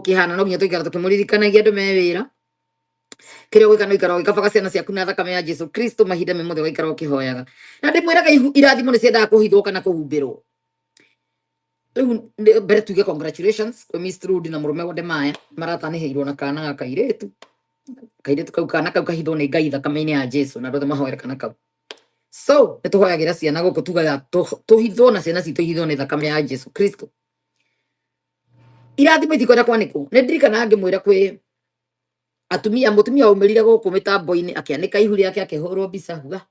Gũkĩhana no nginya tũikara tũkĩmũririkanagia andũ me wĩra. Kĩrĩa ũgwĩka no ikara ũgĩkabaga ciana ciaku na thakame ya Jesu Kristo, mahinda me mothe ũgaikara ũkĩhoyaga. Na ndĩmwĩraga irathimo nĩ ciendaga kũhithwo kana kũhumbĩrwo. Rĩu mbere tuge congratulations kwĩ Miss Trudy na mũrũme wonde maya maratanĩhĩirwo na kana ga kairĩtu. Kairĩtu kau, kana kau kahithwo nĩ Ngai thakame-inĩ ya Jesu, na andũ othe mahoere kana kau. So nĩ tũhoyagĩra ciana gũkũ, tugaga tũhithwo na ciana citũ ihithwo nĩ thakame ya Jesu Kristo. Irathimo itikwenda kwanĩkwo. Nĩ ndirikanaga ngĩmwĩra kwĩ atumia, mũtumia waumĩrire gũkũ mĩtambo-inĩ akĩanĩka ihu rĩake, akĩhũrwo mbica huga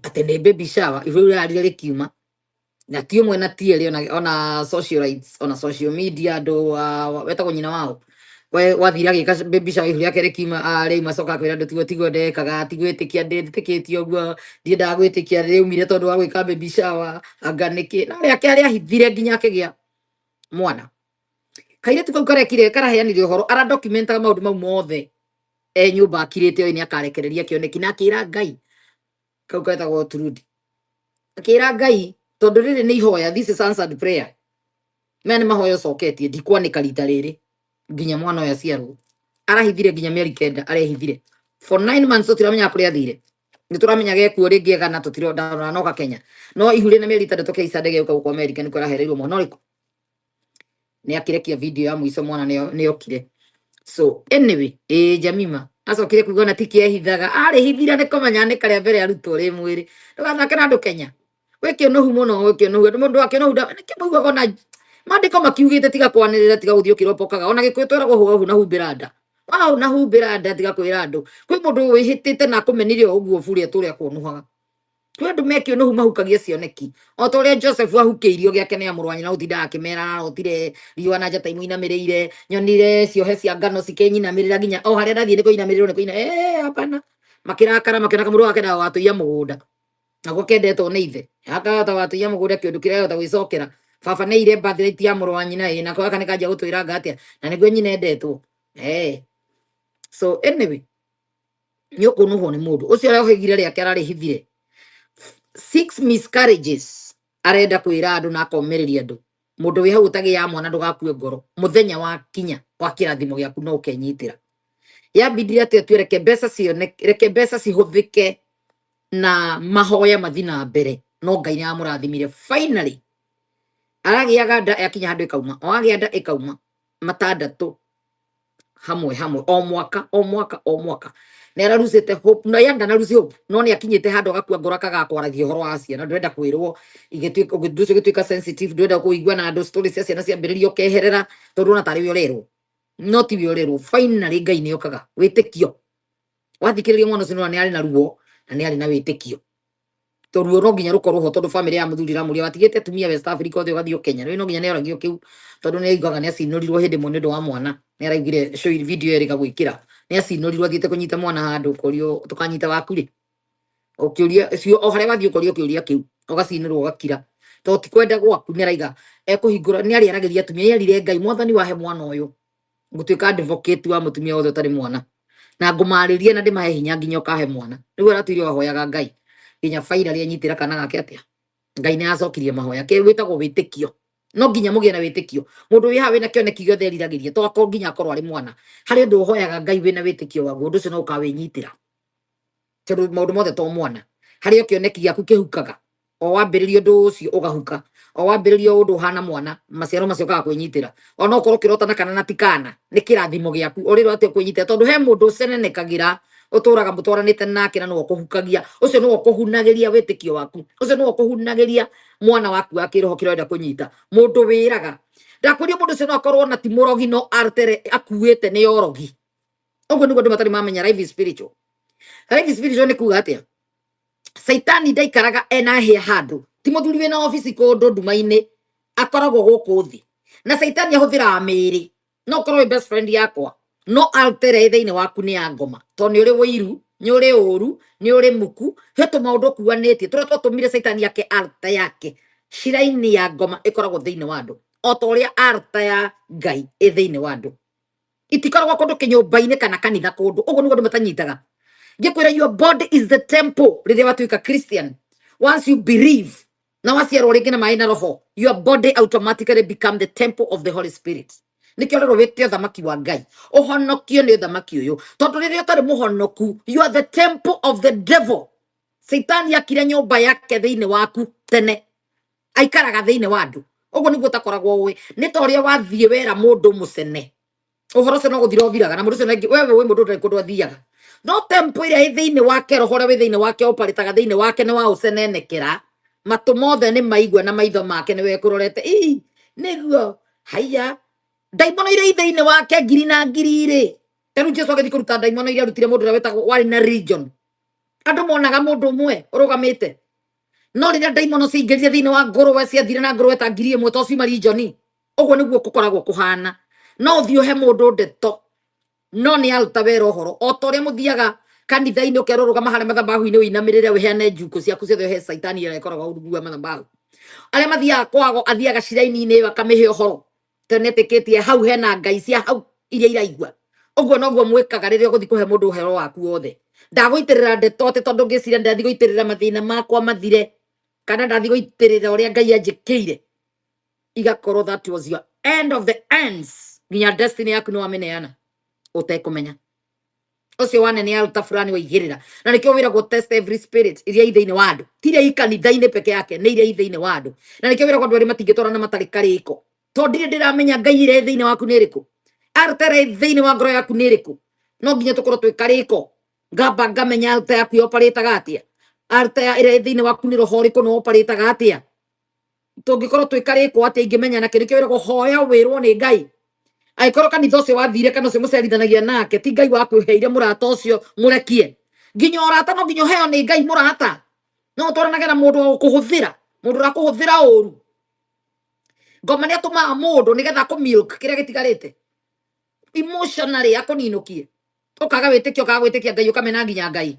atĩ nĩ baby shower, ihu rĩu rĩrarire rĩkiuma, na ti ũmwe na ti erĩ, ona socialites, ona social media, andũ wetagwo nyina wao we wathire agĩka baby shower, ihu rĩake rĩkiuma, rĩu acoka akwĩra andũ tiguo tiguo ndekaga, tigwĩtĩkia ndĩtĩkĩtie ũguo, ndiendaga gwĩtĩkia rĩumire tondũ wa gwĩka baby shower, anga nĩkĩ na rĩake arĩahithire nginya akĩgĩa mwana. Kairĩtu kau karekire karaheanire ũhoro, aradokumentaga maũndũ mau mothe e nyũmba akirĩte, oĩ nĩ akarekereria kĩoneki, na akĩra Ngai, kau ketagwo Trudy, akĩra Ngai tondũ rĩrĩ nĩ ihoya, this is answered prayer, maya nĩ mahoya ũcoketie, ndikwanĩka rita rĩrĩ nginya mwana ũyũ aciarwo. Arahithire nginya mĩeri 9, arehithire for 9 months, tũtiramenya kũrĩa athire. Nĩ tũramenya gekuo rĩngĩ egana, tũtiranoka Kenya, no ihu rĩna mĩeri 6 kĩhaica ndege gũka gũkũ America nĩkuo arahereirwo mwana ũrĩkũ. Nĩ akĩrekia video ya mũico, mwana nĩ okire. So anyway, ĩ Jamima acokire kuga ona ti kĩehithaga, arĩhithire nĩ kũmenya nĩ karĩa mbere arutwo rĩ mwĩrĩ. Ndũgathake na andũ Kenya, gwĩ kĩũnũhu mũno, gwĩ kĩũnũhu andũ, mũndũ wa kĩũnũhu nĩkĩo maugaga ona maandĩko makiugĩte tiga kwanĩrĩra, tiga gũthiĩ ũkĩropokaga. Ona Gĩkũyũ tweragwo hũga na humbĩra nda, wahũ na humbĩra nda, tiga kwĩra andũ. Kwĩ mũndũ wĩhĩtĩte na akũmenire o ũguo bure atũre akũnũhaga. Kwĩ andũ me kĩũnũhu mahukagia cioneki o ta ũrĩa Joseph ahukĩirio gĩake nĩ amũrũ wa nyina, gũtindaga akĩmera ararotire riũa na njata imũinamĩrĩire, nyonire ciohe cia ngano cikĩnyinamĩrĩra, nginya o harĩa ndathiĩ nĩ kũinamĩrĩrwo nĩ kũina. Hapana, makĩrakara, makĩona kamũrũ gake ndaga watũiya mũgũnda, nako kendetwo nĩ ithe, akahota watũiya mũgũnda, kĩũndũ kĩrĩa ahota gwĩcokera baba nĩ ire birthright ya mũrũ wa nyina. Ĩ nako gaka nĩ kanjia gũtwĩranga atĩa na nĩguo nyina endetwo. So anyway, nĩ ũkũnũhwo nĩ mũndũ ũcio ũrĩa ũhĩgire rĩake, ararĩhithire six miscarriages, arenda kwĩra andũ na akomĩrĩria andũ. Mũndũ wĩ hau ũtagĩaga mwana, ndũgakue ngoro, mũthenya wa kinya wa kĩrathimo gĩaku no ũkenyitĩra. Yambindire atĩ atue reke mbeca cione, reke mbeca cihũthĩke na mahoya mathi na mbere, no Ngai nĩ amũrathimire. Finally aragĩaga nda, yakinya handũ ĩkauma, o agĩa nda ĩkauma matandatũ hamwe hamwe, o mwaka o mwaka o mwaka. Nĩ ararucĩte hope no ya ndanaruci hope, no nĩ akinyĩte handũ agakua ngoro, akaga kwaragia ũhoro wa ciana, ndwenda kwĩrwo igĩtuĩka ũndũ ũcio ũgĩtuĩka sensitive, ndwenda kũigua na andũ stories cia ciana ciambĩrĩria, ũkeherera tondũ ona tarĩ we ũrerwo, no ti we ũrerwo. Finally Ngai nĩ okaga wĩtĩkio, wathikĩrĩria mwana ũcio nĩ arĩ na ruo na nĩ arĩ na wĩtĩkio, to ruo no nginya rũkorwo ho, tondũ famĩlĩ ya mũthuri ramũria watigĩte atumia West Africa othe ũgathiĩ Kenya, rĩu no nginya nĩ oragio kĩu, tondũ nĩ aiguaga nĩ acinũrirwo hĩndĩ ĩmwe nĩ ũndũ wa mwana. Nĩ araiguire show video ĩrĩga gwĩkĩra nĩ acinũrirwo athiĩte kũnyita mwana handũ, ũkorio tũkanyita waku rĩ, ũkĩũria cio o harĩa wathiĩ ũkorio kĩũria kĩu, ũgacinũrwo ũgakira, to ti kwenda gwaku. Nĩ araiga ekũhingũra, nĩ arĩaragĩria atumia, nĩ erire Ngai, Mwathani wahe mwana ũyũ, ngũtuĩka advocate wa mũtumia wothe ũtarĩ mwana, na ngũmarĩria na ndĩmahe hinya nginya ũkahe mwana. Nĩguo aratwire ahoyaga Ngai nginya finally anyitĩra kana gake. Atĩa Ngai nĩ acokirie mahoya ke wĩtagwo wĩtĩkio. No nginya mũgĩe na wĩtĩkio. Mũndũ wĩ haha wĩna kĩoneki gĩothe eriragĩria, to akorwo nginya akorwo arĩ mwana, harĩ ũndũ ũhoyaga Ngai wĩna wĩtĩkio waguo, ũndũ ũcio no ũkawĩnyitĩra, tondũ maũndũ mothe to mwana. Harĩ o kĩoneki gĩaku kĩhukaga o wambĩrĩria ũndũ ũcio, ũgahuka o wambĩrĩria ũndũ ũhana mwana, maciaro macio kaga kwĩnyitĩra. Ona okorwo ũkĩrotana kana na ti kana, nĩ kĩrathimo gĩaku ũrĩrwo atĩ ũkwĩnyitĩra, tondũ he mũndũ ũcenenekagĩra, ũtũraga mũtwaranĩte nake, na nĩwe ũkũhukagia, ũcio nĩwe ũkũhunagĩria wĩtĩkio waku, ũcio nĩwe ũkũhunagĩria mwana waku wa kĩroho kĩrĩa ũrenda kũnyita. Mũndũ wĩraga ndakũria, mũndũ ũcio no akorwo na ti mũrogi, no artere akuĩte nĩ orogi. Ũguo nĩguo andũ matarĩ mamenya life is spiritual. Life is spiritual nĩ kuga atĩa? Caitani ndaikaraga ena hĩa handũ, ti mũthuri wĩna obici kũndũ nduma-inĩ, akoragwo gũkũ thĩ, na caitani ahũthĩraga mĩĩrĩ. No ũkorwo wĩ best friend yakwa, no altere thĩinĩ waku nĩ ya ngoma, tondũ nĩ ũrĩ wĩiru, nĩ ũrĩ ũru, nĩ ũrĩ muku, he tũmaũndũ ũkuanĩtie tũrĩa twatũmire caitani ake altar yake. Shrine ya ngoma ĩkoragwo thĩinĩ wa andũ o ta ũrĩa altar ya Ngai ĩ thĩinĩ wa andũ. Itikoragwo kũndũ kĩnyũmba-inĩ kana kanitha kũndũ ũguo. Nĩguo andũ matanyitaga ngĩkwĩra your body is the temple. Rĩrĩa watuĩka Christian, once you believe Na waciarwo rĩngĩ na maĩ na roho, your body automatically become the temple of the Holy Spirit. Nĩkĩo rĩrũ wĩte ũthamaki wa Ngai, ũhonokio nĩ ũthamaki ũyũ, tondũ rĩrĩa ũtarĩ mũhonoku, you are the temple of the devil. Caitani akire nyũmba yake thĩinĩ waku tene, aikaraga thĩinĩ wa andũ. Ũguo nĩguo ũtakoragwo ũĩ nĩ ta ũrĩa wathiĩ wera mũndũ mũcene, ũhoro ũcio no gũthira ũthiraga na mũndũ ũcio nangĩ. Wewe wĩ mũndũ ũtarĩ kũndũ athiaga, no tempo ĩrĩa ĩ thĩinĩ wake, roho ũrĩa wĩ thĩinĩ wake ũparĩtaga thĩinĩ wake nĩ wa ũcenenekera. Matũ mothe nĩ maigua na maitho make nĩ wekũrorete. Ii nĩguo haiya, ndaimono iria i thĩinĩ wake ngiri na ngiri rĩ. Ta rĩu Jesu agĩthiĩ kũruta ndaimono iria arutire mũndũ ũrĩa wetagwo warĩ na region, andũ monaga mũndũ ũmwe ũrũgamĩte, no rĩrĩa ndaimono ciaingĩrire thĩinĩ wa ngũrwe, ciathire na ngũrwe ta 1000 to ciuma region. Ũguo nĩguo gũkoragwo kũhana. No ũthiĩ ũhe mũndũ ndeto, no nĩ aruta wera ũhoro o ta ũrĩa mũthiaga kanitha-inĩ, ũkerwo rũgama harĩa mathabahu-inĩ, ũinamĩrĩre, ũheane njukũ ciaku ciothe, ũhe caitani ĩrĩa ĩkoragwo rungu wa mathabahu. Arĩa mathiaga kwago, athiaga ciraini-inĩ ĩyo akamĩhe ũhoro, tondũ nĩetĩkĩtie hau hena ngai cia hau iria iraigua. Ũguo noguo mwĩkaga rĩrĩa ũgũthiĩ kũhe mũndũ ũhoro waku wothe. Ndagũitĩrĩra ndeto atĩ tondũ ngĩciria ndathiĩ gũitĩrĩra mathĩna makwa mathire, kana ndathiĩ gũitĩrĩra ũrĩa Ngai anjĩkĩire, igakorwo that was your end of the ends. Nginya destiny yaku nĩ wamĩneana ũtekũmenya. Ũcio wanene aruta fulani waigĩrĩra, na nĩkĩo wĩragwo test every spirit iria i thĩinĩ wa andũ, ti iria i kanitha-inĩ peke yake, nĩ iria i thĩinĩ wa andũ. Na nĩkĩo wĩragwo andũ erĩ matingĩtwarana matarĩ karĩko, tondũ ndirĩ ndĩramenya Ngai ĩrĩa ĩ thĩinĩ waku nĩ ĩrĩkũ, aruta ĩrĩa ĩ thĩinĩ wa ngoro yaku nĩ ĩrĩkũ. No nginya tũkorwo twĩ karĩko, ngamba ngamenya aruta yaku yoparĩtaga atĩa, aruta ĩrĩa ĩ thĩinĩ waku nĩ roho ũrĩkũ na woparĩtaga atĩa. Tũngĩkorwo twĩ karĩko atĩa ingĩmenya na kĩrĩkĩo wĩragwo hoya wĩrwo nĩ Ngai. Angĩkorwo kanitha ũcio wathire kana ũcio mũcerithanagia nake ti Ngai wakwĩheire mũrata ũcio, mũrekie. Nginya ũrata no nginya ũheo nĩ Ngai. Mũrata no ũtwaranage na mũndũ wa gũkũhũthĩra, mũndũ ũrakũhũthĩra ũru. Ngoma nĩ atũmaga mũndũ nĩgetha akũ milk kĩrĩa gĩtigarĩte emotionally, akũninũkie, ũkaga wĩtĩkio, ũkaga gwĩtĩkia Ngai, ũkamena nginya Ngai,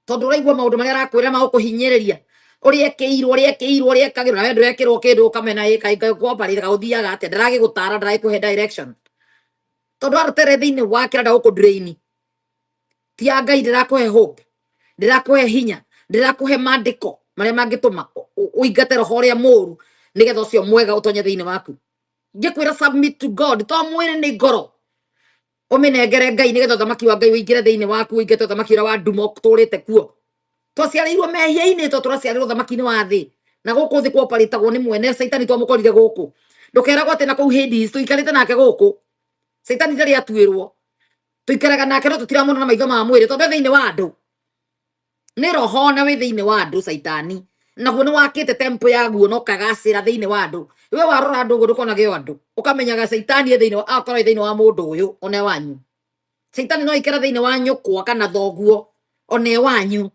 tondũ ũraigua maũndũ marĩa arakwĩra ma gũkũhinyĩrĩria, ũrĩa ekĩirwo, ũrĩa ekĩirwo, ũrĩa ekagĩrwo, nawe ndũrekĩrwo kĩndũ, ũkamena ĩ kaĩ Ngai kwambarĩra ũthiaga atĩa, ndaragĩgũtara, ndaragĩkũhe direction, tondũ arutere thĩinĩ wake arenda gũkũ drain. Ti ya Ngai, ndĩrakũhe hope, ndĩrakũhe hinya, ndĩrakũhe mandĩko marĩa mangĩtũma ũingate roho ũrĩa mũru nĩgetha ũcio mwega ũtonye thĩinĩ waku. Ngĩkwĩra submit to God, to mwĩrĩ nĩ ngoro, ũmĩnengere Ngai nĩgetha ũthamaki wa Ngai ũingĩre thĩinĩ waku, ũingate ũthamaki ũrĩa wa nduma ũtũrĩte kuo. Twaciarĩirwo mehia-inĩ, to tũraciarĩrwo ũthamaki-inĩ wa thĩ, na gũkũ thĩ kwoparĩtagwo nĩ mwene Caitani. Twamũkorire gũkũ, ndũkeragwo atĩ na kũu Hades tũikarĩte nake gũkũ. Caitani ndarĩ atuĩrwo, tũikaraga nake no tũtiramuona na maitho ma mwĩrĩ, tondũ e thĩinĩ wa andũ, nĩ roho na wĩ thĩinĩ wa andũ. Caitani naguo nĩ wakĩte tempo yaguo na ũkagacĩra thĩinĩ wa andũ. We warora andũ ũguo ndũkonage o andũ, ũkamenyaga caitani e thĩinĩ akorwo e thĩinĩ wa mũndũ ũyũ one wanyu. Caitani no aikara thĩinĩ wa nyũkwa kana thoguo one wanyu.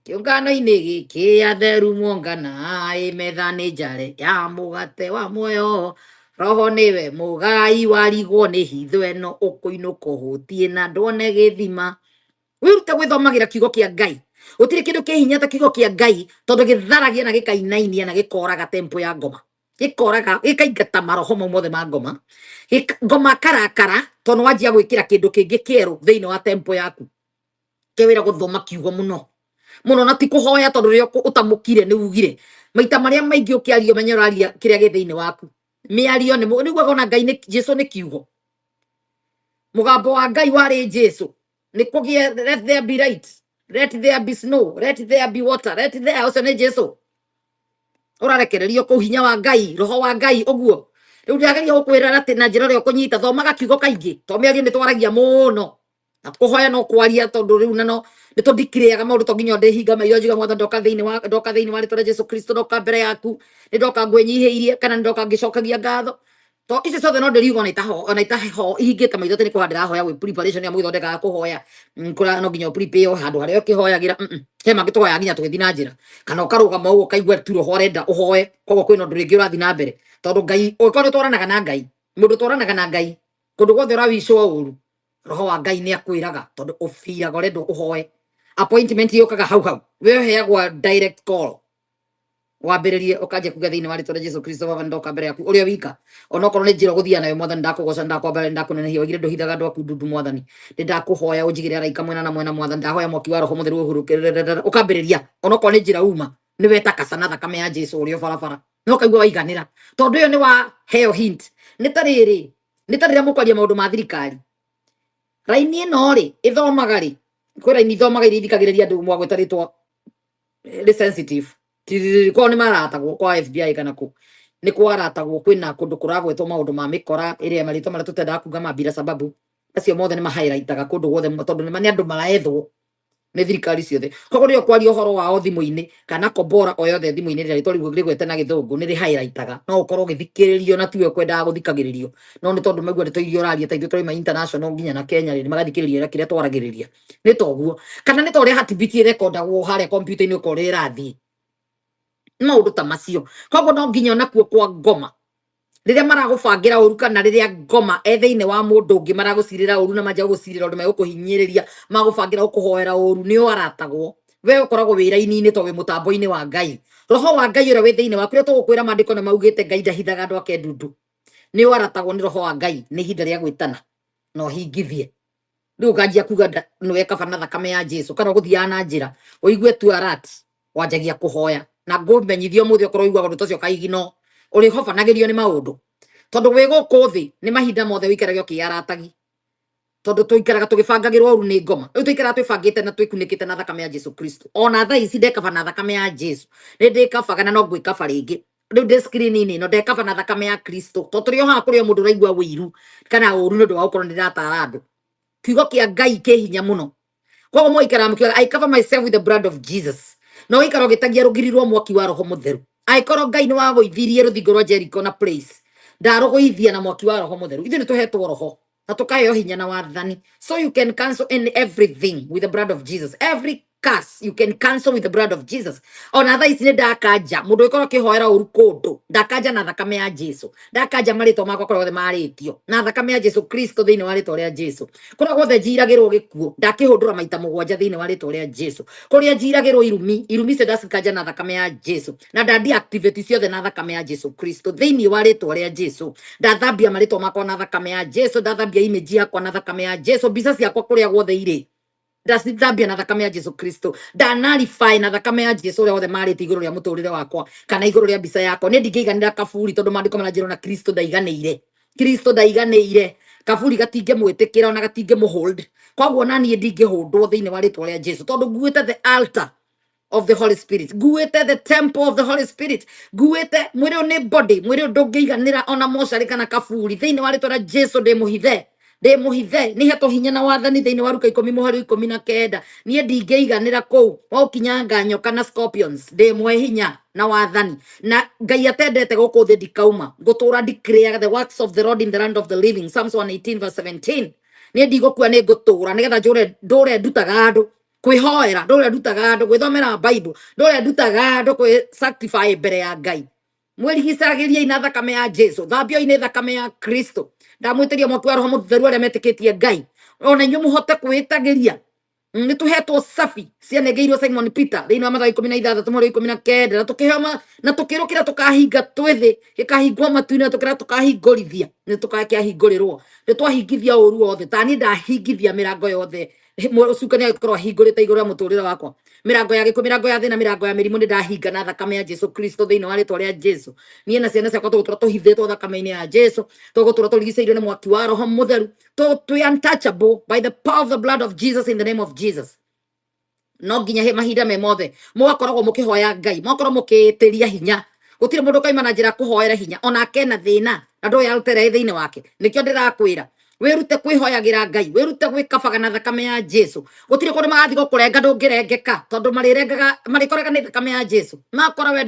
Kĩũngano-inĩ gĩkĩ atheru muongana ĩ metha nĩ njare ya mũgate wa muoyo, roho nĩwe mũgai, warigwo nĩ hitho ĩno ũkũinũka ũhũtiĩ na ndwone gĩthima. Wĩrute gwĩthomagĩra kiugo kĩa Ngai. Gũtirĩ kĩndũ kĩ hinya ta kiugo kĩa Ngai, tondũ gĩtharagia na gĩkainainia na gĩkoraga tempo ya ngoma, gĩkoraga, gĩkaingata maroho mau mothe ma ngoma. Ngoma akarakara tondũ wanjia gwĩkĩra kĩndũ kĩngĩ kĩerũ thĩinĩ wa tempo yaku. Kĩo wĩra gũthoma kiugo mũno mũno, na ti kũhoya, tondũ rĩrĩa ũtamũkire nĩ ugire maita marĩa maingĩ ũkĩaria, ũmenye ũraria kĩrĩa gĩ thĩinĩ waku. Mĩario nĩ nĩguo ona Ngai nĩ Jesu nĩ kiugo. Mũgambo wa Ngai warĩ Jesu, nĩ kũgĩe, let there be light, let there be snow, let there be water, let there. Ũcio nĩ Jesu ũrarekererio kũu, hinya wa Ngai, roho wa Ngai. Ũguo rĩu ndĩrageria gũkwĩra atĩ na njĩra ĩrĩa ũkũnyita, thomaga kiugo kaingĩ, to mĩario nĩ twaragia mũno na kũhoya no kwaria, tondũ rĩu na no nĩ tũndikirĩaga maũndũ, to nginya ndĩhinga maitho njuge, "Mwathani, ndoka thĩinĩ wa ndoka thĩinĩ wa rĩtwa rĩa Jesu Kristo, ndoka mbere yaku, nĩ ndoka ngwĩnyihĩirie kana nĩ ndoka ngĩcokagia ngatho." To icio ciothe no ndĩriuga ona itaho ona itaho ihingĩte maitho atĩ nĩ kũhoya ndĩrahoya, gwĩ preparation ya mũgĩthondekaga kũhoya. Kũrĩa no nginya ũprepare handũ harĩa ũkĩhoyagĩra. He mangĩ tũhoyaga nginya tũgĩthiĩ na njĩra, kana ũkarũgama ũguo ũkaigua tu roho arenda ũhoe, koguo kwĩna ũndũ rĩngĩ ũrathiĩ na mbere, tondũ Ngai ũngĩkorwo nĩ ũtwaranaga na Ngai, mũndũ ũtwaranaga na Ngai kũndũ guothe ũrawicwo ũru, roho wa Ngai nĩ akwĩraga, tondũ ũbiraga ũrendwo ũhoe. Appointment yũkaga hau hau, we ũheagwo direct call. Wambĩrĩrie ũkanjia kuga thĩinĩ wa rĩtwa rĩa Jesu Kristo, Baba, ndoka mbere yaku ũrĩa wika, onokorwo nĩ njĩra ũgũthiaga nayo. Mwathani, ndakũgoca, ndakwambara, ndakũnenehia. Waigire ndũhithaga andũ aku ndundu. Mwathani, nĩ ndakũhoya ũnjigĩre araika mwena na mwena. Mwathani, ndahoya mwaki wa Roho Mũtheru ũhurũke. Ũkambĩrĩria, onokorwo nĩ njĩra uma, nĩ wetakaca na thakame ya Jesu ũrĩa barabara, no kaigua waiganĩra, tondũ ĩyo nĩ waheo hint. Nĩ ta rĩrĩ, nĩ ta rĩrĩa mũkwaria maũndũ ma thirikari, raini ĩno rĩ ĩthomaga rĩ, kwĩ raini ithomaga iria ithikagĩrĩria andũ mwagwĩta rĩtwa rĩ sensitive. Kwao nĩ maratagwo kwa FBI kana kũ nĩ kwaratagwo, kwĩna kũndũ kũragwetwo maũndũ ma mĩkora ĩrĩa marĩtwa marĩa tũtendaga kuga ma bila sababu, acio mothe nĩ mahighlightaga kũndũ guothe, tondũ nĩ andũ marethwo nĩ thirikari ciothe. Koguo rĩrĩa ũkwaria ũhoro wao thimũ-inĩ kana kombora o yothe thimũ-inĩ, rĩrĩa rĩtwa rĩu rĩgwete na Gĩthũngũ nĩ rĩ-highlightaga. No ũkorwo ũgĩthikĩrĩrio na tiwe ũkwendaga gũthikagĩrĩrio, no nĩ tondũ maigua ndeto iria ũraria, ta ithuĩ tũraima international nginya na Kenya rĩ, magathikĩrĩria kĩrĩa twaragĩrĩria. Nĩ toguo kana nĩ ta ũrĩa heartbeat ĩrekondagwo harĩa kompiuta-inĩ, ũkorwo ĩrathiĩ maũndũ ta macio. Koguo no nginya onakuo kwa ngoma, rĩrĩa maragũbangĩra ũru kana rĩrĩa ngoma e thĩinĩ wa mũndũ ũngĩ maragũcirĩra ũru na manjia gũgũcirĩra ũndũ megũkũhinyĩrĩria, magũbangĩra gũkũhoera ũru, nĩ aratagwo. We ũkoragwo wĩ raini-inĩ to wĩ mũtambo-inĩ wa Ngai. Roho wa Ngai ũrĩa wĩ thĩinĩ waku, ũrĩa tũgũkwĩra, maandĩko nĩ maugĩte Ngai ndahithaga andũ ake ndundu, nĩ aratagwo nĩ Roho wa Ngai. Nĩ ihinda rĩa gwĩtana na ũhingithie. Rĩu ũkanjia kuga nĩwe kaba na thakame ya Jesu, kana ũgũthiaga na njĩra ũigue tu alert, wanjagia kũhoya. Na ngũmenyithia ũmũthĩ, okorwo ũiguaga ũndũ ta ũcio kaigino, ũrĩhobanagĩrio nĩ maũndũ, tondũ wĩ gũkũ thĩ nĩ mahinda mothe ũikarage ũkĩaratagi, tondũ tũikaraga tũgĩbangagĩrwo ũru nĩ ngoma. Rĩu tũikaraga twĩbangĩte na twĩkunĩkĩte na thakame ya Jesu Kristo. Ona thaa ici ndekaba na thakame ya Jesu, nĩ ndĩkabaga na no ngwĩkaba rĩngĩ. Rĩu ndĩ screen-inĩ ĩno, ndekaba na thakame ya Kristo, tondũ tũrĩ o haha kũrĩ o mũndũ ũraigua ũiru kana ũru nĩ ũndũ wa gũkorwo nĩ ndĩratara andũ. Kiugo kĩa Ngai kĩ hinya mũno. Koguo mũikaraga mũkiugaga, "I cover myself with the blood of Jesus," na ũgaikara ũgĩtagia rũgiri rwa mwaki wa Roho Mũtheru. Angĩkorwo Ngai nĩ wagũithirie rũthingo rwa Jericho na place, ndarũgũithia na mwaki wa Roho Mũtheru. Ithuĩ nĩ tũhetwo Roho na tũkaheo hinya na wathani, so you can cancel in everything with the blood of Jesus. Every curse you can cancel with the blood of Jesus. Ona thaa ici nĩ ndakanja mũndũ ũgĩkorwo akĩhoera ũru kũndũ, ndakanja na thakame ya Jesu. Ndakanja marĩtwa makwa kũrĩa guothe marĩtio na thakame ya Jesu Kristo, thĩinĩ wa rĩtwa rĩa Jesu. Kũrĩa guothe njiragĩrwo gĩkuũ, ndakĩhũndũra maita mũgwanja thĩinĩ wa rĩtwa rĩa Jesu. Kũrĩa njiragĩrwo irumi, irumi icio ndacikanja na thakame ya Jesu, na nda-deactivate ciothe na thakame ya Jesu Kristo, thĩinĩ wa rĩtwa rĩa Jesu. Ndathambia marĩtwa makwa na thakame ya Jesu, ndathambia image yakwa na thakame ya Jesu, mbica ciakwa kũrĩa guothe irĩ ndacithambia na thakame ya Jesu Kristo, ndanarify na thakame ya Jesu ũrĩa wothe marĩte igũrũ rĩa mũtũrĩre wakwa kana igũrũ rĩa mbica yakwa. Niĩ ndingĩiganĩra kaburi, tondũ maandĩko maranjĩra na Kristo ndaiganĩire, Kristo ndaiganĩire kaburi, gatingĩmwĩtĩkĩra ona gatingĩmũhold. Koguo na niĩ ndingĩhũndwo thĩinĩ wa rĩtwa rĩa Jesu, tondũ nguĩte the altar of the Holy Spirit, nguĩte the temple of the Holy Spirit, nguĩte mwĩrĩ ũyũ. Nĩ body, mwĩrĩ ũyũ ndũngĩiganĩra ona mocarĩ kana kaburi. Thĩinĩ wa rĩtwa rĩa Jesu, ndĩ mũhithe, ndĩ mũhithe, nĩ hetwo hinya na wathani thĩinĩ wa Ruka 10 mũhari 19. Niĩ ndingĩiganĩra kũu wa gũkinyanga nyoka na scorpions. Ndĩ mwe hinya na wathani na Ngai atendete gũkũ thĩ, ndikauma, ngũtũra declare the works of the Lord in the land of the living. Psalms 118 verse 17. Niĩ ndigũkua, nĩ ngũtũra nĩgetha njũre ndũre ndutaga andũ kwĩhoera, ndũre ndutaga andũ gwĩthomera Bible, ndũre ndutaga andũ kwĩ sanctify mbere ya Ngai. Mwĩrigicagĩriei na thakame ya Jesu, thambioi nĩ thakame ya Kristo. Ndamwĩtĩria mwaki wa Roho Mũtheru, arĩa metĩkĩtie Ngai, ona inyuĩ mũhote kwĩtagĩria. Nĩ tũhetwo cabi cianengeirwo Simon Peter thĩinĩ wa Mathayo 16 mũhari wa 19, na tũkĩheo na tũkĩrwo kĩrĩa tũkahinga twĩ thĩ gĩkahingwo matu-inĩ, na tũkĩrĩa tũkahingũrithia nĩ tũkakĩahingũrĩrwo. Nĩ twahingithia ũru wothe, ta niĩ ndahingithia mĩrango yothe ũcukani agĩkorwo ahingũrĩte igũrũ rĩa mũtũrĩre wakwa, mĩrango ya gĩkuũ, mĩrango ya thĩna, mĩrango ya mĩrimũ, nĩ ndahinga na thakame ya Jesu Kristo, thĩinĩ wa rĩtwa rĩa Jesu. Niĩ na ciana ciakwa tũgũtũra tũhithĩtwo thakame-inĩ ya Jesu, tũgũtũra tũrigicĩirio nĩ mwaki wa Roho Mũtheru, twĩ untouchable by the power of the blood of Jesus, in the name of Jesus. No nginya he mahinda me mothe mũgakoragwo mũkĩhoya Ngai, mũgakorwo mũkĩĩtĩria hinya. Gũtirĩ mũndũ ũkaima na njĩra kũhoera hinya onake ena thĩna na ndũĩ altere thĩinĩ wake. Nĩkĩo ndĩrakwĩra wĩrute kwĩhoyagĩra Ngai, wĩrute gwĩkabaga na thakame ya Jesu. Gũtirĩ kũndũ magathiĩ gũkũrenga ndũngĩrengeka, tondũ marĩrengaga marĩkoraga nĩ thakame ya Jesu. Makora we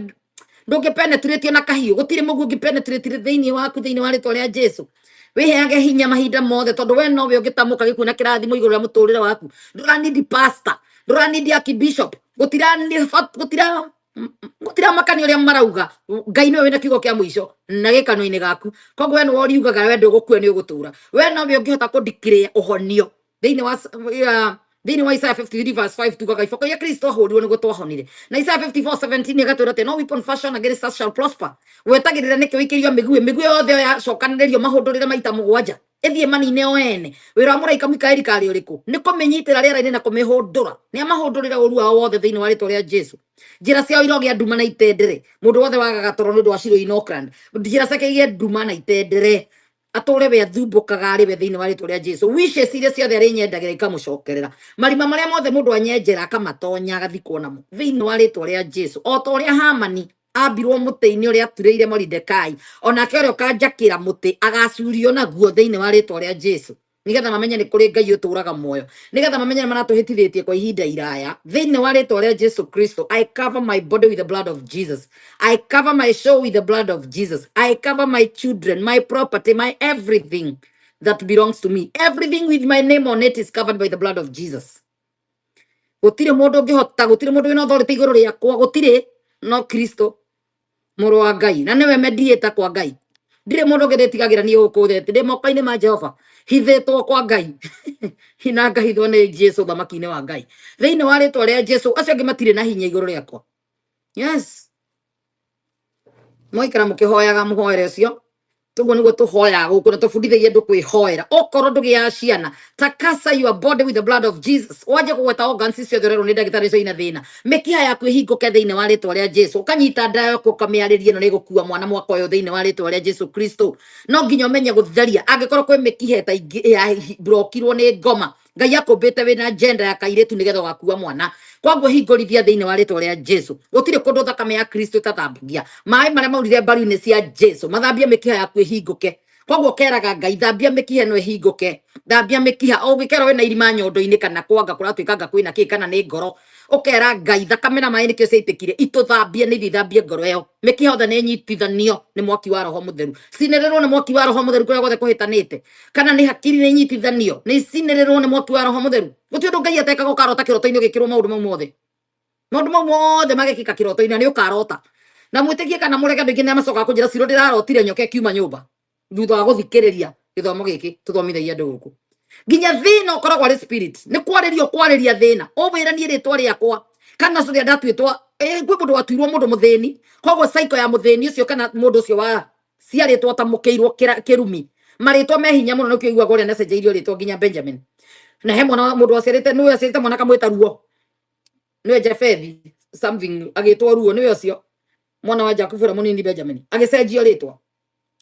ndũngĩpenetrate na kahiũ, gũtirĩ mũguo ũngĩpenetrate thĩinĩ waku, thĩinĩ wa rĩtwa rĩa Jesu. Wĩheage hinya mahinda mothe, tondũ we nowe ũngĩtamũka gĩkuũ na kĩrathimo igũrũ rĩa mũtũrĩre waku. Ndũranindi pastor, ndũranindi archbishop, gũtiramakania ũrĩa marauga. Ngai nĩwe wĩna kiugo kĩa mũico na gĩ kanua-inĩ gaku. Koguo we nĩwe ũriugaga we ndũgũkua, nĩ ũgũtũra. We nowe ũngĩhota kũ declare ũhonio thĩinĩ wa Thĩinĩ wa Isaiah 53 verse 5 tugaga iboko ya Kristo ahũrirwo nĩguo twahonire. Na Isaiah 54:17 ĩgatwĩra atĩ no weapon fashion against us shall prosper. Wetagĩrĩra nĩkĩ ũikĩrio mĩguĩ? Mĩguĩ yothe yacokanĩrĩrio mahũndũrĩre maita mũgwanja ĩthiĩ manine o ene. Wĩra wa mũraika Mikaeli karĩ ũrĩkũ? Nĩ kũmĩnyitĩra rĩera-inĩ na kũmĩhũndũra. Nĩ amahũndũrĩre ũru wao wothe thĩinĩ wa rĩtwa rĩa Jesu. Njĩra ciao irogĩa nduma na itendere. Mũndũ wothe wagaga toro nĩ ũndũ wa Shiro in Auckland, njĩra ciake igĩe nduma na itendere, atũre we athumbũkaga arĩ we thĩinĩ wa rĩtwa rĩa Jesu. Wishes iria ciothe arĩ nyendagĩra ikamũcokerera. Marima marĩa mothe mũndũ anyenjera akamatonya agathikwo namo thĩinĩ wa rĩtwa rĩa Jesu. O ta ũrĩa Hamani ambirwo mũtĩ-inĩ ũrĩa aturĩire Moridekai, onake ũrĩa ũkanjakĩra mũtĩ agacurio naguo thĩinĩ wa rĩtwa rĩa Jesu, nigetha mamenye nĩ kũrĩ Ngai ũtũraga muoyo, nigetha mamenye nĩ maratũhĩtithĩtie kwa ihinda iraya thĩinĩ wa rĩtwa rĩa Jesu Kristo. I cover my body with the blood of Jesus. I cover my soul with the blood of Jesus. I cover my children, my property, my everything that belongs to me. Everything with my name on it is covered by the blood of Jesus. Gũtirĩ mũndũ ũngĩhota, gũtirĩ mũndũ wĩna authority igũrũ rĩakwa, gũtirĩ, no Kristo mũrũ wa Ngai, na nĩwe mediator kwa Ngai. Ndirĩ mũndũ ũngĩ ndĩtigagĩra niĩ gũkũ thĩ, ndĩ moko-inĩ ma Jehova, hithĩtwo kwa Ngai na ngahithwo nĩ Jesu thamaki-inĩ wa Ngai thĩinĩ wa rĩtwa rĩa Jesu. Acio angĩ matirĩ na hinya igũrũ rĩakwa. Yes, mwaikara mũkĩhoyaga mũhoere ũcio. Tũguo nĩguo tũhoyaga gũkũ na tũbundithagia andũ kwĩhoera. Okorwo ndũgĩaga ciana, takasa your body with the blood of Jesus. Wanje kũgweta organs ciothe ũrerwo nĩ ndagĩtarĩ icio ina thĩna, mĩkiha yaku ĩhingũke thĩinĩ wa rĩtwa rĩa Jesu. Ũkanyita nda yaku ũkamĩarĩria, ĩno nĩ ĩgũkua mwana mwaka ũyũ thĩinĩ wa rĩtwa rĩa Jesu Kristo. No nginya ũmenye gũtheria. Angĩkorwo kwĩ mĩkiha ĩtaingĩ yamburokirwo nĩ ngoma, Ngai akũmbĩte wĩna gender ya kairĩtu nĩgetha ũgakua mwana, kwoguo hingũrithia thĩinĩ wa rĩtwa rĩa Jesu. Gũtirĩ kũndũ thakame ya Kristo ĩtathambagia. Maĩ marĩa maurire mbaru-inĩ cia Jesu mathambie mĩkiha yaku ĩhingũke. Koguo keraga Ngai, thambia mĩkiha ĩno ĩhingũke, thambia mĩkiha. Ũngĩkerwo wĩna irima nyondo-inĩ kana kwanga kũratuĩkanga kwĩna kĩ kana nĩ ngoro, ũkera Ngai, thakame na maĩ nĩkĩo ciaitĩkire itũthambie, nĩ ithiĩ ithambie ngoro ĩyo. Mĩkiha yothe nĩ ĩnyitithanio nĩ mwaki wa Roho Mũtheru, cinĩrĩrwo nĩ mwaki wa Roho Mũtheru kũrĩa guothe kũhĩtanĩte. Kana nĩ hakiri, nĩ inyitithanio, nĩ icinĩrĩrwo nĩ mwaki wa Roho Mũtheru. Gũtirĩ ũndũ Ngai atekaga. Ũkarota kĩroto-inĩ ũgĩkĩrwo maũndũ mau mothe, maũndũ mau mothe magekĩka kĩroto-inĩ, na nĩ ũkarota na mwĩtĩkie kana mũrege. Andũ aingĩ nĩ macokaga kũnjĩra, "Ciro, ndĩrarotire nyoka ĩkiuma nyũmba thutha wa gũthikĩrĩria gĩthomo gĩkĩ tũthomithagia andũ gũkũ." Nginya thĩna ũkoragwo arĩ spirit, nĩ kwarĩria ũkwarĩria thĩna, ũwĩra niĩ rĩtwa rĩakwa kana rĩrĩa ndatuĩtwo kwĩ mũndũ watuirwo mũndũ mũthĩni, koguo cycle ya mũthĩni ũcio kana mũndũ ũcio wa ciarĩtwo tamũkĩirwo kĩrumi. Marĩtwa me hinya mũno, nĩkĩo iguaga ũrĩa nacenjeirio rĩtwa nginya Benjamin. Na he mwana mũndũ waciarĩte, nĩwe aciarĩte mwana kamwĩta Ruo, nĩwe Jafethi something, agĩtwo Ruo, nĩwe ũcio mwana wa Jakubu ũrĩa mũnini Benjamin agĩcenjio rĩtwa.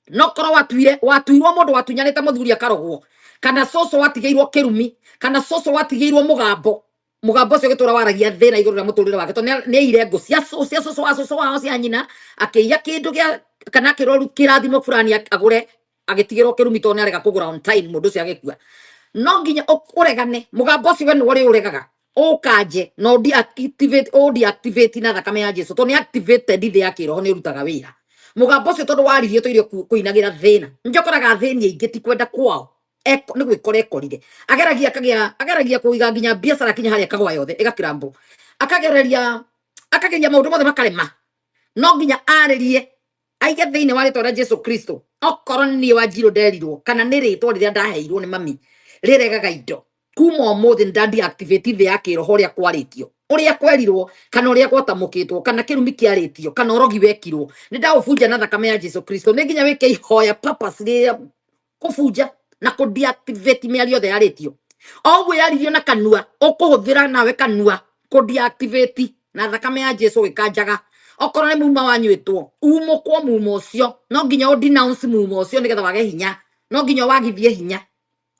No korwo watuire watuirwo mũndũ watunyanĩte mũthuri akarogwo, kana cũcũ watigĩirwo kĩrumi, kana cũcũ watigĩirwo mũgambo, mũgambo ũcio ũgĩtũra waragia thĩna igũrũ rĩa mũtũrĩre wake, tondũ nĩ aire ngũ cia cia cũcũ wa cũcũ wao cia nyina, akĩiya kĩndũ gĩa kana akĩrwo kĩrathimo fulani agũre, agĩtigĩrwo kĩrumi tondũ nĩ arega kũgũra on time, mũndũ ũcio agĩkua. No nginya ũregane mũgambo ũcio, we nĩwe ũrĩ ũregaga ũkanje na ũdeactivate, ũdeactivate na thakame ya Jesu, tondũ nĩ activated thĩ ya kĩroho, nĩ ũrutaga wĩra mũgambo ũcio, tondũ waririe tũire kũinagĩra thĩna. Nĩnjokoraga athĩni aingĩ ti kwenda kwao, nĩ gwĩkora ekorire ageragia akagĩa, ageragia kũiga nginya biacara kinya harĩa kagwa yothe ĩgakĩrambo, akagereria akageria maũndũ mothe makarema. No nginya arĩrie aige thĩinĩ wa rĩtwa rĩa Jesu Kristo. Okorwo nĩ niĩ Wanjirũ nderirwo kana nĩ rĩtwa rĩrĩa ndaheirwo nĩ mami rĩregaga indo, kuma ũmũthĩ nĩ nda-deactivate thĩ ya kĩroho ũrĩa kwarĩtio, ũrĩa kwerirwo, kana ũrĩa gwatamũkĩtwo, kana kĩrumi kĩarĩtio, kana ũrogi wekirwo, nĩ ndaũbunja na thakame ya Jesu Kristo. Nĩ nginya wĩke ihoya purpose rĩrĩa kũbunja na kũ-deactivate mĩario yothe yarĩtio. O ũguo yaririo na kanua, ũkũhũthĩra nawe kanua kũ-deactivate na thakame ya Jesu gĩkanjaga. Okorwo nĩ muma wanyuĩtwo, umũkwo muma ũcio. No nginya ũ denounce muma ũcio nĩgetha wage hinya. No nginya wagithie hinya,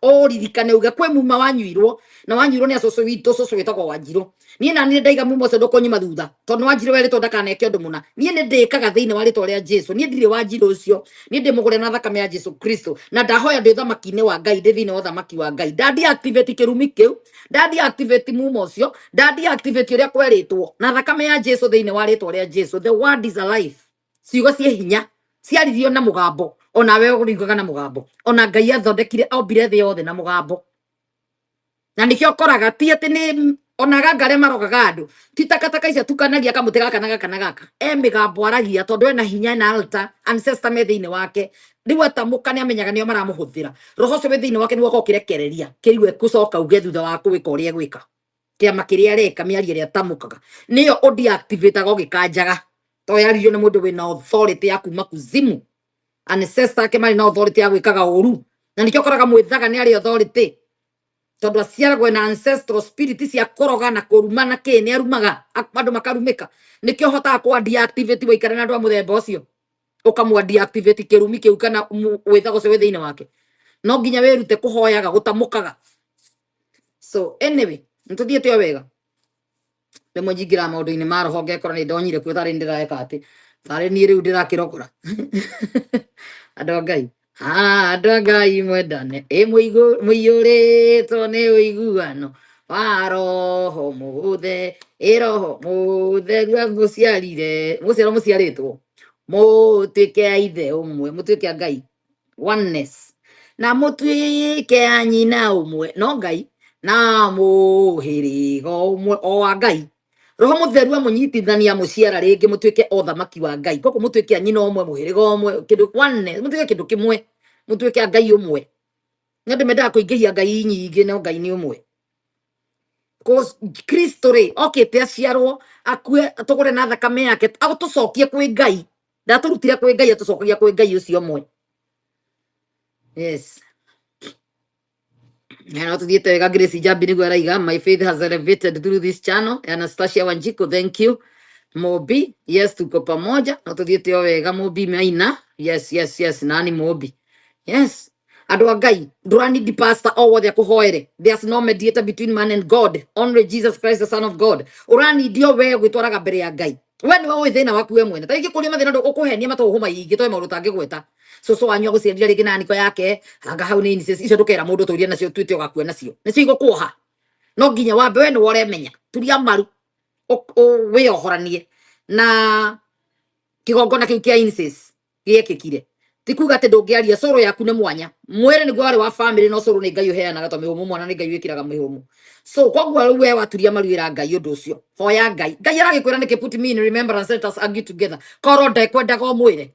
ũririkane uge kwĩ muma wanyuirwo na wanyuirwo nĩ acũcũ witũ, cũcũ wĩtagwo Wanjirũ. Niĩ na niĩ ndaiga muma ũcio ndũkũnyuma thutha, tondũ Wanjirũ werĩtwo ndakaneke ũndũ mũna. Niĩ nĩ ndĩkaga thĩinĩ wa rĩtwa rĩa Jesu. Niĩ ndirĩ Wanjirũ ũcio, niĩ ndĩ mũgũre na thakame ya Jesu Kristo, na ndahoya ndĩ ũthamaki-inĩ wa Ngai, ndĩ thĩinĩ wa ũthamaki wa Ngai. Nda-deactivate kĩrumi kĩu, nda-deactivate muma ũcio, nda-deactivate ũrĩa kwerĩtwo na thakame ya Jesu thĩinĩ wa rĩtwa rĩa Jesu. The word is alive. Ciugo ciĩ hinya, ciaririo na mũgambo, onawe ũriugaga na mũgambo. Ona Ngai athondekire, ombire thĩ yothe na mũgambo, na nĩkĩo ũkoraga ti atĩ nĩ ona ganga arĩa marogaga andũ ti takataka icio atukanagia kamũtĩ gaka na gaka na gaka, e mĩgambo aragia, tondũ ena hinya, ena altar, ancestor me thĩinĩ wake. Rĩu atamũka nĩ amenyaga nĩo maramũhũthĩra. Roho ũcio wĩ thĩinĩ wake nĩguo akorwo ũkĩrekereria kĩrĩu ekũcoka uge thutha wa gwĩka ũrĩa egwĩka. Kĩama kĩrĩa areka, mĩario ĩrĩa atamũkaga nĩyo ũdeactivataga ũgĩkanjaga, to yaririo nĩ mũndũ wĩna authority ya kuma kuzimu. Ancestor ake marĩ na authority ya gwĩkaga ũru, na nĩkĩo ũkoraga mwĩthaga nĩ arĩ authority, tondũ aciaragwo na ancestral spirit cia kũroga na kũruma na kĩ, nĩ arumaga andũ makarumĩka. Nĩkĩo ũhotaga kwa deactivate waikara na andũ a mũthemba ũcio, ũkamwa deactivate kĩrumi kĩu kana wĩthaga ũcio wĩ thĩinĩ wake. No nginya wĩrute kũhoyaga, gũtamũkaga. So anyway, nĩtũthiĩte o wega. Rĩmwe njingĩraga maũndũ-inĩ ma roho ngekora nĩ ndonyire kuo, tarĩ ndĩreka atĩ tarĩ niĩ rĩu ndĩrakĩrogora andũ a Ngai. Ah, andũ a Ngai, mwendane ĩ mũiyũrĩtwo nĩ ũiguano wa roho mũthe ĩ roho mũtheru amũciarire, mũciarwo mũciarĩtwo mũtuĩke a ithe ũmwe, mũtuĩke a Ngai, oneness, na mũtuĩke a nyina ũmwe, no Ngai, na mũhĩrĩga ũmwe o wa Ngai. Roho mũtheru amũnyitithania, amũciara rĩngĩ, mũtuĩke o thamaki wa Ngai. Koguo mũtuĩke a nyina ũmwe, mũhĩrĩga ũmwe, kĩndũ oneness, mũtuĩke kĩndũ kĩmwe, mũtuĩke a Ngai ũmwe. Nĩ andũ mendaga kũingĩhia ngai nyingĩ, no Ngai nĩ ũmwe. Kristo rĩ, okĩte aciarwo, akue, atũgũre na thakame yake, atũcokie kwĩ Ngai. Ndatũrutire kwĩ Ngai, atũcokagia kwĩ Ngai ũcio ũmwe. Yes. Na no tuthiĩte wega. Grace Njambi nĩguo araiga, "My faith has elevated through this channel." Anastasia Wanjiko, thank you. Mobi, yes, tuko pamoja. No tuthiĩte o wega. Mobi Maina, yes. Nani Mobi? Yes. Andũ a Ngai, ndũranidi pastor o wothe akũhoere. There's no mediator between man and God, only Jesus Christ, the Son of God. Ũranidio we gwĩtwaraga mbere ya Ngai. We nĩwe ũĩ thĩna waku we mwene. Ta rĩngĩ kũria mathĩna, ũkũhenia matũhũ maingĩ toe maũndũ ũtangĩgweta. Cũcũ wanyu agũciarire rĩngĩ na niko yake, anga hau nĩ incest. Icio ndũkera mũndũ, tũrie nacio, tuĩte ũgakua nacio, nĩcio igũkuoha. No nginya wambe we nĩwe ũremenya, turia maru, wĩyohoranie na kĩgongona kĩu kĩa incest gĩekĩkire. Ti kuga atĩ ndũngĩaria, cũrũ yaku nĩ mwanya, mwĩrĩ nĩguo warĩ wa family, no cũrũ nĩ Ngai ũheanaga, to mĩhũmũ mwana nĩ Ngai wĩkĩraga mĩhũmũ. So koguo rĩu we waturia maru, ĩra Ngai ũndũ ũcio, hoya Ngai. Ngai aragĩkwĩra nĩkĩ? "Put me in remembrance, let us argue together." Korwo ndekwendaga ũmwĩre,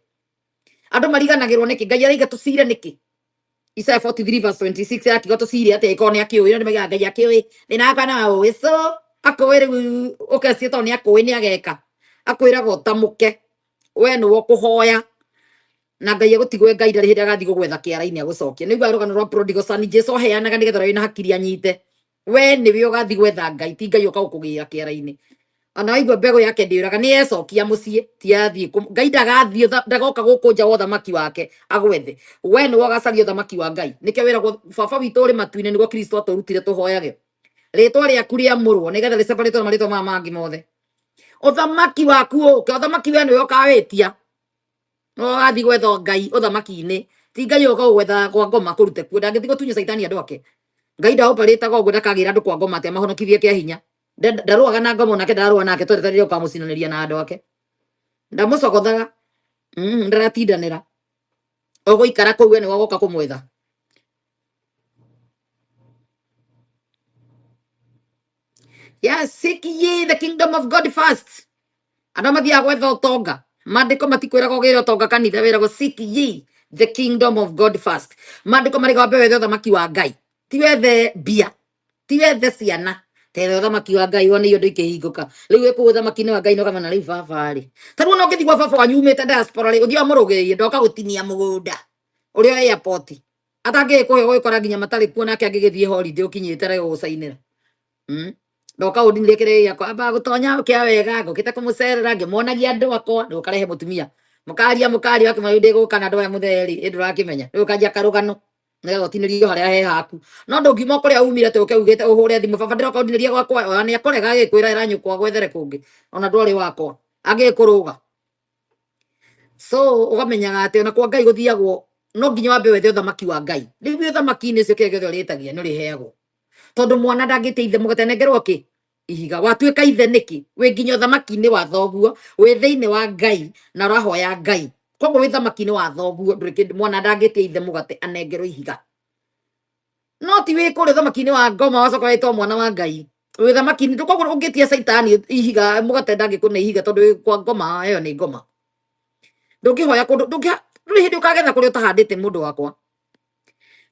andũ mariganagĩrwo nĩkĩ? Ngai araiga tũcire nĩkĩ? Isaiah 43 verse 26 arakiuga tũcire atĩa ĩkorwo nĩ akĩũĩ? No nĩmaigaga Ngai akĩũĩ thĩna wakwa, no ũĩ. So akũĩ rĩu ũkecia tondũ nĩ akũĩ nĩ ageka, akwĩraga ũtamũke. We nĩwe ũkũhoya na Ngai agũtigwe. Ngai ndarĩ hĩndĩ agathiĩ gũgwetha kĩara-inĩ agũcokia. Nĩguo rũgano rwa prodigal son Jesu aheanaga nĩgetha ũrĩa wĩna hakiri anyite. We nĩwe ũgathiĩ gwetha Ngai, ti Ngai ũka gũkũgĩra kĩara-inĩ. Ona waigua mbegũ yake ndĩũraga, nĩ yecokia mũciĩ, ti athiĩ Ngai ndagathiĩ, ndagoka gũkũ nja wa ũthamaki wake agwethe. We nĩwe ũgacaria ũthamaki wa Ngai. Nĩkĩo wĩragwo Baba witũ ũrĩ matu-inĩ, nĩguo Kristo atũrutire tũhoyage, rĩtwa rĩaku rĩamũrwo nĩgetha rĩseparĩtwo na marĩtwa maya mangĩ mothe, ũthamaki waku ũke. Ũthamaki we nĩwe ũkawĩtia, no ũgathiĩ gwetha Ngai ũthamaki-inĩ, ti Ngai ũka gũgwetha kwa ngoma kũrute kuo. Ndangĩthiĩ gũtunya caitani andũ ake. Ngai ndaoparĩtaga ũguo, ndakagĩra andũ kwa ngoma atĩ amahonokithie kĩa hinya. Ndarũaga na ngoma, onake ndararũa nake, twetereire ũkamũcinanĩria na andũ ake. Ndamũcogothaga, ndaratindanĩra, ũgũikara kũu, we nĩwe ũgoka kũmwetha. Yes, seek ye the kingdom of God first. Andũ mathiaga gwetha ũtonga. Maandĩko matikwĩraga ũgĩre ũtonga kanitha, wĩragwo seek ye the kingdom of God first. Maandĩko marĩga wambe wethe ũthamaki wa Ngai, ti wethe mbia, ti wethe ciana, tethe ũthamaki wa Ngai, wone indo ikĩhingũka. Rĩu wĩ kũu ũthamaki-inĩ wa Ngai nĩũkamenya rĩu baba rĩ, ta rĩu ona ũngĩthiĩ gwa baba wanyu umĩte diaspora rĩ, ũthiĩ ũmũrũgĩrĩrie, ndoka gũtinia mũgũnda ũrĩa wĩ airport, atangĩgĩkũhe, ũgĩkora nginya matarĩ kuo, nake angĩgĩthiĩ holiday ũkinyĩte rĩ gũgũcainĩra. Ndoka ũndinirie kĩrĩa gĩakwa, amba gũtonya kĩa wega, ngũkĩte kũmũcerera ngĩmuonagia andũ akwa. Rĩu ũkarehe mũtumia, mũkaria mũkaria, wakĩmenya rĩu ndĩgũka na andũ aya mũtheri ĩ, ndũrakĩmenya rĩu ũkanjia karũgano nĩgetha ũtinĩrio harĩa he haku. No ndũngiuma kũrĩa umire atĩ ũke ugĩte ũhũre thimũ, "Baba, ndĩroka ũndinĩrie gwakwa." Ona nĩ akũrega, agĩkwĩra, "Ĩra nyũkwa gwethere kũngĩ, ona ndwarĩ wakwa," agĩkũrũga. So ũkamenyaga atĩ ona kwa Ngai gũthiagwo, no nginya wambe wethe ũthamaki wa Ngai. Rĩu wĩ ũthamaki-inĩ ũcio, kĩrĩa gĩothe ũrĩtagia nĩ ũrĩheagwo, tondũ mwana ndangĩtia ithe mũgate nengerwo kĩ ihiga. Watuĩka ithe nĩkĩ? Wĩ nginya ũthamaki-inĩ wa thoguo, wĩ thĩinĩ wa Ngai na ũrahoya Ngai, koguo wĩ thamaki-inĩ wa thoguo. Ndũrĩ kĩndũ, mwana ndangĩtia ithe mũgate anengerwo ihiga. No ti wĩ kũrĩa ũthamaki-inĩ wa ngoma wacoka wĩtwo mwana wa Ngai, wĩ thamaki-inĩ. Koguo ũngĩtia caitani ihiga mũgate, ndangĩkũne ihiga, tondũ wĩ kwa ngoma. Ĩyo nĩ ngoma. Ndũngĩhoya kũndũ ndũrĩ hĩndĩ ũkagetha kũrĩa ũtahandĩte. Mũndũ wakwa,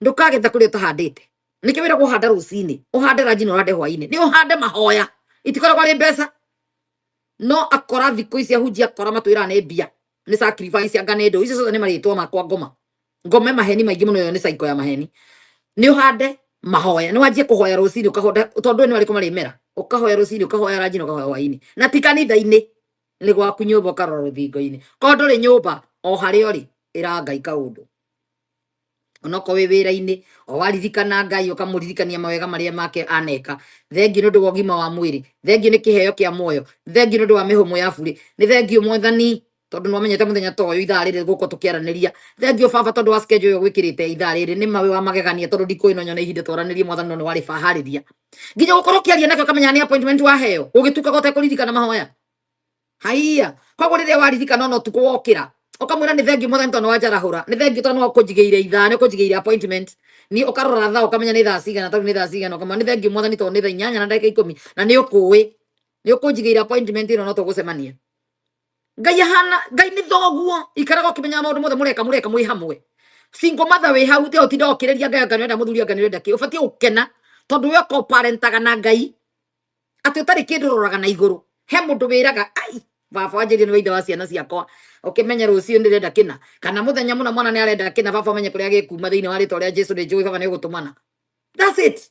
ndũkagetha kũrĩa ũtahandĩte. Nĩkĩo wĩragwo ũhande rũcinĩ, ũhande ranji na ũhande hwainĩ, nĩ ũhande mahoya, itikoragwo arĩ mbeca. No akora thikũ ici ahunjia akora matwĩraga nĩ mbia, nĩ sacrifice, anga nĩ ndũ icio ciothe nĩ marĩtwa makwa ngoma ngome maheni maingĩ mũno. Ĩyo nĩ cycle ya maheni. Nĩ ũhande mahoya, nĩ wanjie kũhoya rũcinĩ, ũkahonda tondũ nĩ marĩkũ marĩmera, ũkahoya rũcinĩ, ũkahoya ranji na ũkahoya hwainĩ, na ti kanitha-inĩ, nĩ gwaku nyũmba, ũkarora rũthingo-inĩ. Korwo ndũrĩ nyũmba, o harĩa ũrĩ ĩra Ngai kaũndũ, onokorwo wĩ wĩra-inĩ, o waririkana Ngai ũkamũririkania mawega marĩa make aneka. Thengiũ nĩ ũndũ wa ũgima wa mwĩrĩ, thengiũ nĩ kĩheo kĩa muoyo, thengiũ nĩ ũndũ wa mĩhũmũ ya burĩ, nĩ thengiũ Mwathani tondũ nĩwamenyete mũthenya ta ũyũ ithaa rĩrĩ gũkũ tũkĩaranĩria. Thengiũ baba tondũ wa schedule ĩyo gwĩkĩrĩte ithaa rĩrĩ nĩ mawe wa magegania, tondũ ndikũĩ no nyone ihinda twaranĩrie Mwathani, no nĩ warĩbaharĩria nginya gũkorwo ũkĩaria nake ũkamenya nĩ appointment waheo, ũgĩtukaga ũtekũririkana mahoya haiya. Koguo rĩrĩa waririkana ona ũtukũ wokĩra ũkamwĩra nĩ thengiũ Mwathani tondũ nĩwanjarahũra, nĩ thengiũ tondũ nĩwakũnjigĩire ithaa, nĩũkũnjigĩire appointment. Niĩ ũkarora thaa ũkamenya nĩ thaa cigana, tondũ nĩ thaa cigana, ũkamenya nĩ thengiũ Mwathani tondũ nĩ thaa 8:10 na nĩ ũkũĩ nĩ ũkũnjigĩire appointment ĩno, no tũgũcemania. Ngai ahana Ngai nĩ thoguo, ikaraga ũkĩmenyaga maũndũ mothe mũreka mũreka mwĩ hamwe. Single mother wĩ hau tiga ũtinda ũkĩrĩria Ngai anga nĩũrenda mũthuri, anga nĩũrenda kĩ, ũbatiĩ gũkena tondũ we ũko-parentaga na Ngai atĩ ũtarĩ kĩndũ ũroraga na igũrũ. He mũndũ wĩraga ai baba wanjĩrire nĩwe ithe wa ciana ciakwa, ũkĩmenye rũciũ ndĩrenda kĩna kana mũthenya mũna mwana nĩ arenda kĩna, baba ũmenye kũrĩa gĩkuma thĩinĩ wa rĩtwa rĩa Jesu, nĩ njũĩ baba nĩ ũgũtũmana. That's it.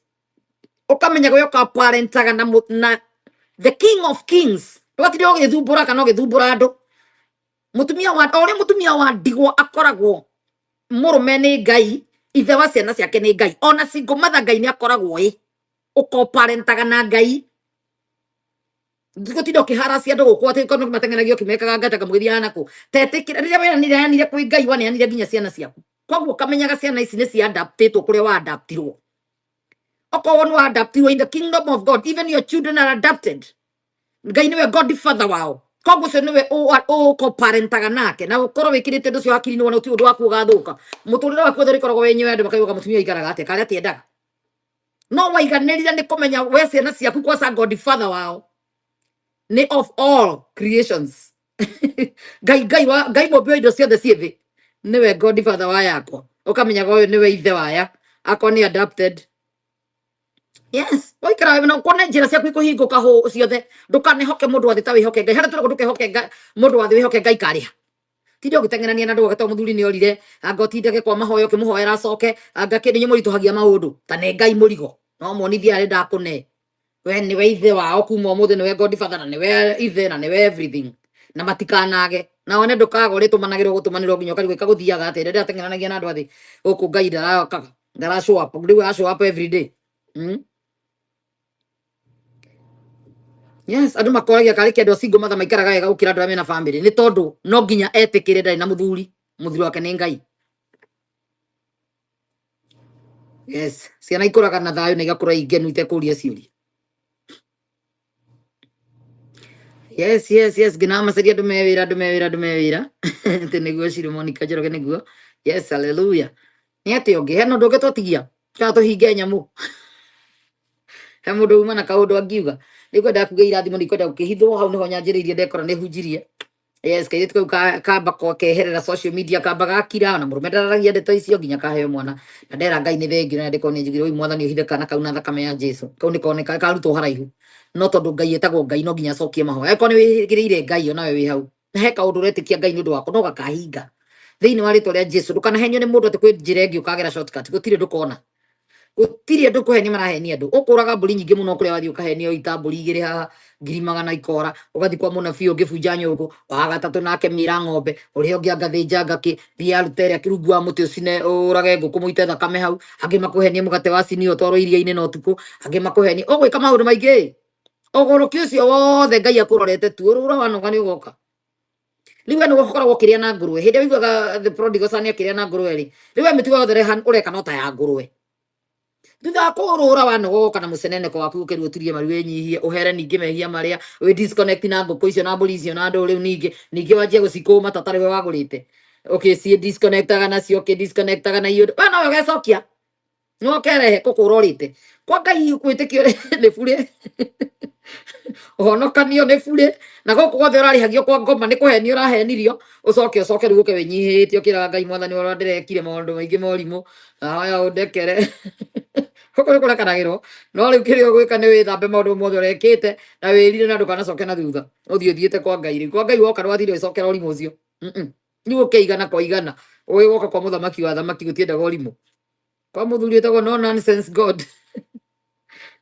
Ũkamenya we ũka-parentaga na the King of Kings, ndũgatinde ũgĩthumbũra kana ũgĩthumbũra andũ. Mũtumia wa o ũrĩa mũtumia wa ndigwa akoragwo mũrũme nĩ Ngai, ithe wa ciana ciake nĩ Ngai, ona single mother Ngai nĩ akoragwo ĩ ũko-parentaga na Ngai. Gũtinda ũkĩharacia andũ gũkũ atĩ kono mateng'eragia ũkĩmekaga ngata kamũgĩthiaga nakũ, tetĩkĩra rĩrĩa weanire kwĩ Ngai, waneanire nginya ciana ciaku. Koguo ũkamenyaga ciana ici nĩ cia adaptĩtwo kũrĩa wa adaptirwo. Okorwo nĩ wa adaptirwo in the kingdom of God, even your children are adapted. Ngai nĩwe godfather wao, koguo ũcio nĩwe ũko-parentaga nake, na ũkorwo wĩkĩrĩte ũndũ ũcio hakiri-inĩ, wona ũti ũndũ waku ũgathũka, mũtũrĩre waku wothe ũrĩkoragwo wenyewe. Andũ makauga mũtumia aikaraga atĩa karĩa atiendaga, no waiganĩrire nĩ kũmenya we ciana ciaku kwaca godfather wao nĩ of all creations Ngai, Ngai wa Ngai mũmbi wa indo ciothe ciĩ thĩ, nĩwe godfather wa yakwa. Ũkamenyaga ũyũ nĩwe ithe waya akorwo nĩ adopted. Yes, waikara na kuone njĩra ciaku ikũhingũka hũ ciothe. Ndũkanehoke mũndũ wa thĩ ta wĩhoke Ngai. Harĩa tũragwo ndũkehoke Ngai, mũndũ wa thĩ, wĩhoke Ngai karĩha. Tinde ũgĩteng'erania na andũ ũgagĩtwo mũthuri nĩ orire, anga ũtindage kwa mahoya ũkĩmũhoera acoke, anga kĩndũ inyuĩ mũritũhagia maũndũ ta nĩ Ngai mũrigo no monithie arĩ ndakũne. We nĩwe ithe wao kuma ũmũthĩ, nĩwe godfather na nĩwe ithe na nĩwe everything, na matikanage na one ndũkaga ũrĩtũmanagĩrwo gũtũmanĩrwo nginya ũkarigwo ĩkagũthiaga atĩa. Rĩrĩa ndĩrateng'eranagia na andũ athĩ gũkũ Ngai ndaraokaga, ndara show up, rĩu ara show up every day. Yes, andũ makoragia karĩ kĩ andũ a single mother maikaraga wega gũkĩra andũ arĩa mena family, nĩ tondũ no nginya etĩkĩre ndarĩ na mũthuri, mũthuri wake nĩ Ngai. Yes, ciana ikũraga na thayũ na igakũra ingenu itekũria ciũria. Yes, ngina macaria andũ me wĩra, andũ me wĩra, andũ me wĩra. Atĩ nĩguo Shiro Monica Njoroge nĩguo. Yes, hallelujah. Nĩ atĩ ũngĩ hena ũndũ ũngĩ twatigia kana tũhinge nyamũ? He mũndũ uma na kaũndũ angiuga? Nĩngwenda kuga irathimo, nĩngwenda gũkĩhithwo hau nĩho nyanjĩrĩirie, ndekora nĩ hunjirie. Yes, kairĩtu kau kamba keherera social media, kamba gakira na mũrũme ndararagia ndeto icio nginya kaheo mwana, na ndera Ngai nĩ thengiũ na ndĩkorwo nĩ njugire oi Mwathani ũhithe kana kau na thakame ya Jesu, kau nĩ koneka karutwo haraihu, no tondũ Ngai etagwo Ngai no nginya acokie mahoya. Angĩkorwo nĩ wĩrĩgĩrĩire Ngai onawe wĩ hau na he kaũndũ ũretĩkia Ngai nĩ ũndũ wako, no gakahinga thĩinĩ wa rĩtwa rĩa Jesu. Ndũkanahenio nĩ mũndũ atĩ kwĩ njĩra ĩngĩ ũkagera shortcut, gũtirĩ, ndũkona gũtirĩ andũ kũhenia marahenia andũ. Ũkũraga mbũri nyingĩ mũno kũrĩa wathiĩ ũkahenio ita mbũri igĩrĩ haha ngiri magana ikora, ũgathiĩ kwa mũnabii ũngĩ bunja nyũngũ wa gatatũ nake mĩra ng'ombe, ũrĩa ũngĩ angathĩnja ngakĩ thiĩ arute ĩrĩa rungu wa mũtĩ ũcine ũrage ngũkũ mũite thakame hau, angĩ makũhenie mũgate wa cinia ũtwarwo iria-inĩ na ũtukũ, angĩ makũhenie ũgwĩka maũndũ maingĩ. Ũgũrũki ũcio wothe Ngai akũrorete tu, ũrũra wanoga nĩ ũgoka. Rĩu we nĩwe ũkoragwo ũkĩrĩa na ngũrwe hĩndĩ ĩrĩa ũiguaga the prodigal son akĩrĩa na ngũrwe rĩ, rĩu we mĩtugo yothe ũreka no ta ya ngũrwe. Thutha wa kũrũra wanoga ũgoka na mũceneneko waku, ũkĩrwo ũturie maru, wĩnyihie, ũhere ningĩ mehia marĩa wĩ disconnect na ngũkũ icio na mbũri icio na andũ. Rĩu ningĩ wanjie gũcikũma ta tarĩ we wagũrĩte, ũkĩciĩ disconnectaga nacio, ũkĩ disconnectaga na iũndũ we nowe ũgecokia no kerehe kũkũra ũrĩte kwa Ngai gwĩtĩkio nĩ burĩ, ũhonokanio nĩ burĩ, na gũkũ guothe ũrarĩhagio kwa ngoma nĩ kũhenio ũrahenirio, ũcoke ũcoke rĩu ũke wĩnyihĩtie ũkĩraga Ngai, Mwathani ũrĩa ndĩrekire maũndũ maingĩ morimũ, ahoya ũndekere. Gũkũ nĩ kũrekanagĩrwo. No rĩu kĩrĩa ũgwĩka nĩ wĩthambe maũndũ mothe ũrekĩte na wĩrire na ndũkanacoke na thutha. Ũthiĩ ũthiĩte kwa Ngai rĩu. Kwa Ngai woka ndũgatinde ũgĩcokera ũrimũ ũcio. Rĩu ũke igana kwa igana. Ũĩ woka kwa mũthamaki wa thamaki gũtiendaga ũrimũ. Kwa mũthuri wĩtagwo no nonsense God.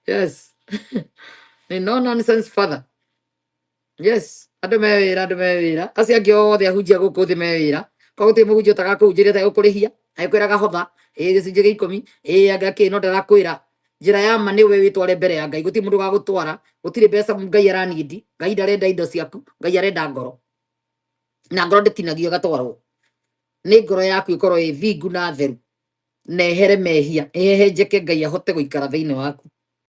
Yes. Nĩ no nonsense father. Yes. Andũ me wĩra, andũ me wĩra. Acio angĩ othe ahunjia gũkũ thĩ me wĩra. Kwa gũtirĩ mũhunjia ũtagakũhunjĩria ategũkũrĩhia. Agĩkwĩraga hotha, ĩ gĩcunjĩ gĩa ikũmi, ĩ anga kĩ no ndarakwĩra. Njĩra ya ma nĩ we wĩtware mbere ya Ngai. Gũtirĩ mũndũ ũgagũtwara. Gũtirĩ mbeca Ngai aranindi. Ngai ndarenda indo ciaku. Ngai arenda ngoro. Na ngoro ndĩtinagio ĩgatwarwo. Nĩ ngoro yaku ĩkorwo ĩ thingu na theru. Na ehere mehia. Ĩhehenjeke Ngai ahote gũikara thĩinĩ waku.